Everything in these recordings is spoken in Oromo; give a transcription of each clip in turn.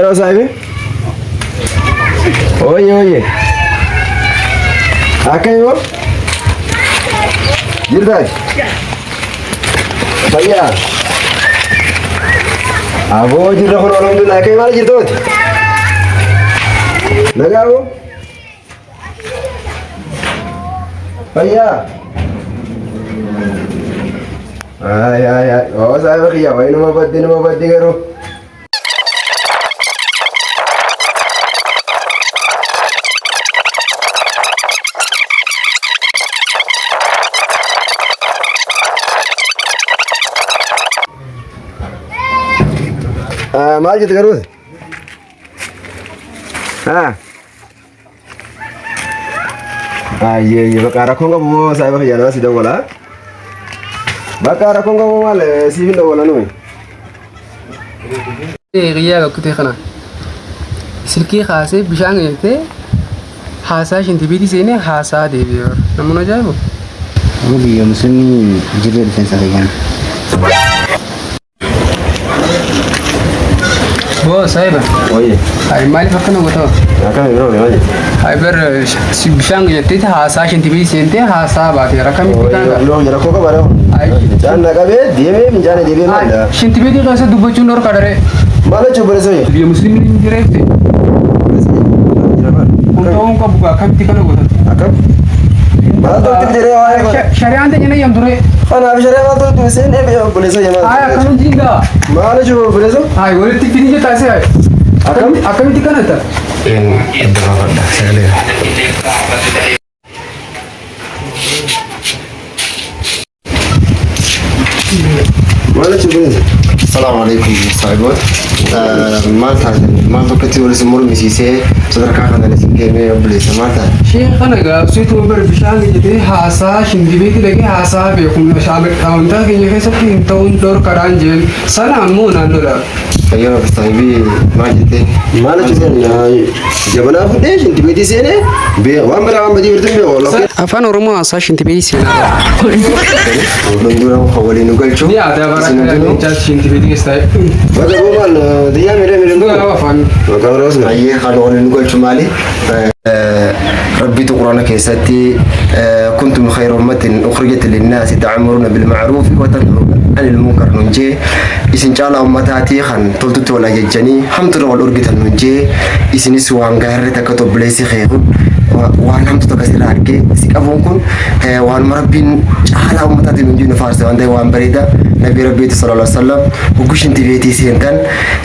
Hello saahibi. Oye oye. Akkam yoo? Jirtaa? Fayyaa. Aboo jirra kun alhamdulillah akkam maal jirtooti? Nagaa boo? Fayyaa. Ay ay ay. Oo saahiba kiyya wayi nama baddi nama baddi garuu. Maal jette garuu? Ah. Ayyee bakka rakkoon qabu moo saahiba kiyya nama si dawwala. Bakka rakkoon qabu maal siif hin dawwala nuyi. Qiyyaa gakkutee kana silkii kaasee bishaan eegtee haasaa shintibiitii seenee haasaa deebi'e bara. Namni ajaa'ibu. Amma biyya muslimni jirree dhufeensa fayyana. Boo saahiba. Oye. Ay maaliif akkana goota? Akkami biroo maal jette? Ay bar bishaan jettee haasaa shintibiitii seentee haasaa baateera. Akkamitti kana? Biroo rakkoo qaba dha. Fincaan na qabee deemee fincaana deebi'ee maal dha? Shintibiitii keessa dubbachuun dhorka daree. Maal jechuun obboleessa kiyya? Biyya musliimni hin jireefte. Kun ta'uu hin qabu gaa akkamitti kana goota? Akkam? Maaltu itti fidee waa'ee kana? Shari'aan teenya nayyam ture. Kanaaf shari'aa maaltu itti fidee eebbi obboleessa kiyya maal? Ay akkamitti jingaa? Maal jechuun obboleessa? Ay walitti fidii jettaa see ay. Akkam? Akkamitti kana ta'a? Edda baafadha sagalee. Maal jechuun obboleessa? Salaamu alaikum saahiboota. Maal taatan maal tokkotti wal isin mormisiisee sadarkaa kanaan isin geemee obboleessa maal taate? Sheekh kana gaafsiitu bar bishaan jedhee haasaa shintibeetti dhaqee haasaa beekum amantaa keenya keessatti hin ta'uun dhorkadhaan jeen sana ammoo naannoodha. Fayyoo saahibii maal jettee? Maal jechuun jabanaa fudhee shintibeetii seenee waan biraa waan badii birtiin beeku. Afaan Oromoo haasaa shintibeetii seenaa. Oduun dura kan waliin nu galchu. Ni aadaa bara Isin kana hundinuu leencaa shintibeetii keessa taa'e. Bakka boomaan xiyyaa miidhee miidhee Dhugaa afaan. Maqaan roosna. Baay'ee kan waliin nu galchu maali? Rabbitu quraana keessatti kuntum khayra ummatin ukhrijat linnaasi ta'muruna bil ma'ruufi wa tanhauna 'anil munkar nun jee isin caalaa ummataatii kan toltutti wal ajajjanii hamturra wal urgitan nun jee isinis waan gaarri takka obboleessi kee kun waan hamtu takka sirraa argee si qabuun kun waanuma rabbiin caalaa ummataatiin nun jee nu faarse waan ta'eef waan bareeda nabii rabbiitu sallallahu alaihi wasallam hogguu shintibeetii seentan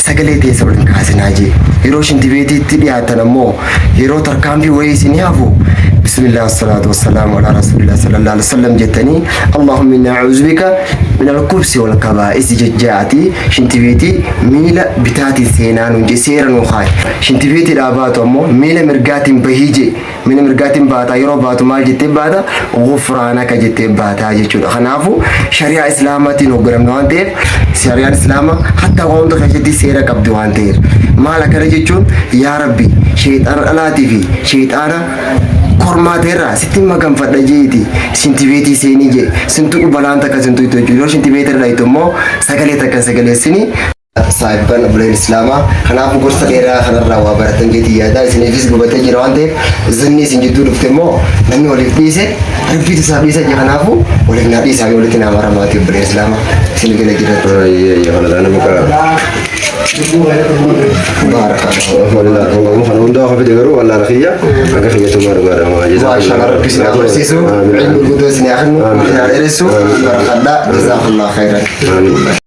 sagalee teessa ol hin kaasinaa jee yeroo shintibeetiitti dhiyaatan ammoo yeroo tarkaanfii wayii isinii hafu bismillah wasalaatu wasalaamu alaa rasuulillah sallallahu alaihi wasallam jettanii allahumma inni a'uuzu bika min al-kubsi wal kabaa'isi jejjaati shintibeetii miila bitaatiin seenaa nuun jee seera nuu kaaye shintibeetiidhaa baatu ammoo miila mirgaatiin bahii jee miila mirgaatiin baataa yeroo baatu maal jettee baata gufraanaka jettee baataa jechuudha kanaafuu shari'aa islaamaatiin hoogganamna waan ta'eef shari'aan islaamaa hatta waan hunda keessatti seera qabdi waan ta'eef maal akkana jechuun yaa rabbi sheexaana dhalaatii fi sheexaana kormaa ta'erraa sitti maganfadha jeeti shintibeetii seenii jee sintuqu balaan takka sintu itti hojii yeroo shintibeetii irra dhaytu immoo sagalee takka sagaleessini saahibban obboleen islaamaa kanaafuu gorsa dheeraa kanarraa waa baratan jeetii yaada isiniifis gubatee jira waan ta'eef zinni isin jidduu dhufte immoo namni waliif dhiise rabbiitu isaaf dhiisa jee kanaafuu waliif naa dhiisaa fi walitti naa maramaati obboleen islaamaa isin gala jirratti. Baarakallah. Kana hundaa ofa fide garuu wallaala kiyya akka kiyyattummaa dhugaadha. Maashallah rabbi isin haa barsiisu ilmi guutuu isin haa kennu isin haa dheeressu barakadhaa jazakallah khairan. Amiin.